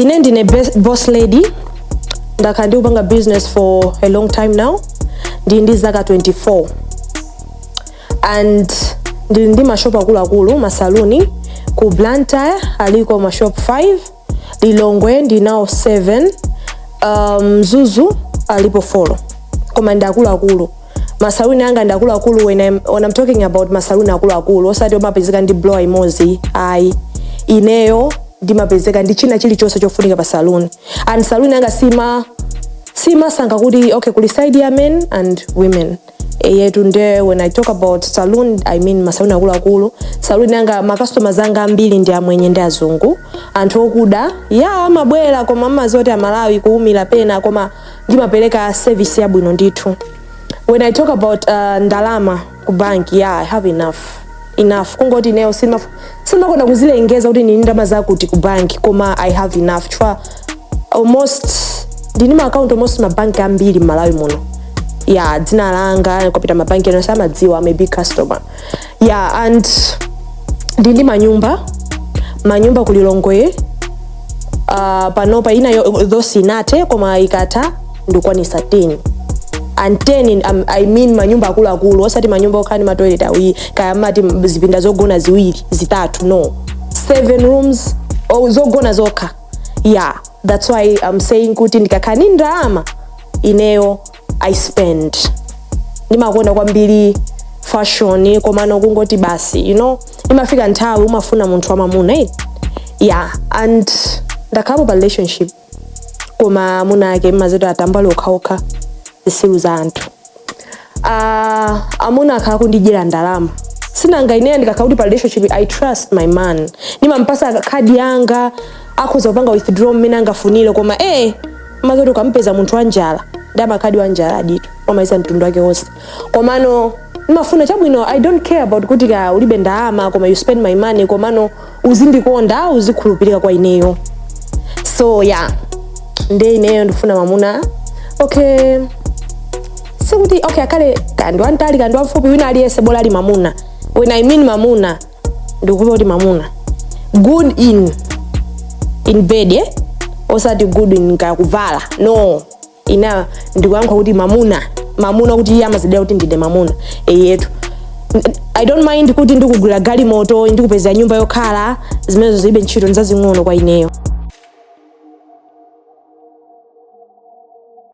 Ine ndine boss lady. Ndakhala ndikupanga business for a long time now. Ndili ndi zaka 24 and ndili ndi mashopu akuluakulu, masaluni. Ku Blantyre aliko mashop 5, Lilongwe ndinawo 7, Mzuzu alipo 4, koma ndi akuluakulu. Masaluni anga ndi akuluakulu. When I'm talking about masaluni akuluakulu, osati omapezeka ndi blower imodzi, ayi. Ineyo ndimapezeka ndi china chilichonse chofunika pa saluni, and saluni anga simasankha kuti okay, kuli side ya men and women yetu. Nde when I talk about saloon, I mean masaluni akuluakulu. Saluni anga, macustomers anga ambiri ndi amwenye ndi azungu. Anthu okuda ya amabwera, koma amazoti Amalawi kuumira pena, koma ndimapereka service yabwino ndithu. When I talk about ndalama ku bank, yeah, I have enough, enough. Kungoti ineyo simakonda kuzilengeza kuti ndini ndalama zakuti ku bank, koma I have enough chifukwa almost ndini ma account almost mabanki ambiri m'Malawi muno. Yeah, dzina langa kupita mabanki eno samadziwa. I'm a big customer. Yeah, and ndindi manyumba, manyumba ku Lilongwe. Panopa ina though inathe, koma ikatha ndikwanisa 10 and 10. I mean manyumba akuluakulu, osati manyumba okhala ndi matoilet awiri, kaya mati zipinda zogona ziwiri, zitatu, no, seven rooms, oh, zogona zokha. Yeah, that's why I'm saying kuti ndikakhala ndi ndalama ineyo I spend. Ndimakonda kwambiri fashion, komano kungoti basi, imafika nthawi umafuna munthu wamamuna, eh? Yeah, and ndakhalapo pa relationship, koma amuna ake mmazoti atambali okhaokha, zisilu za anthu. Amuna akhala kundidyera ndalama. Sinanga ineyo ndikakhala kuti pa relationship, I trust my man, nimampasa khadi yanga, akhoza kupanga withdraw mmene angafunire, koma mazoti ukampeza munthu wanjala ndi amakhadi wanjala aditu wamaisa mtundu wake wonse. Komano ndimafuna chabwino. I don't care about kuti ka ulibe ndalama, koma you spend my money, komano uzindikonda, uzikhulupirika kwa ineyo. So yeah, nde ineyo ndifuna mamuna, okay, sikuti okay akhale kandi wantali, kandi wamfupi, wina aliyense, bola ali mamuna. When I mean mamuna, ndikuva kuti mamuna good in bed, eh? Osati good in kakuvala, no. Ina ndikuyankha kuti mamuna, mamuna kuti iye amazidira kuti ndine mamuna eyetu. I don't mind kuti ndikugula galimoto, ndikupeza nyumba yokhala, zimenezo zilibe ntchito, nzazing'ono kwa ineyo.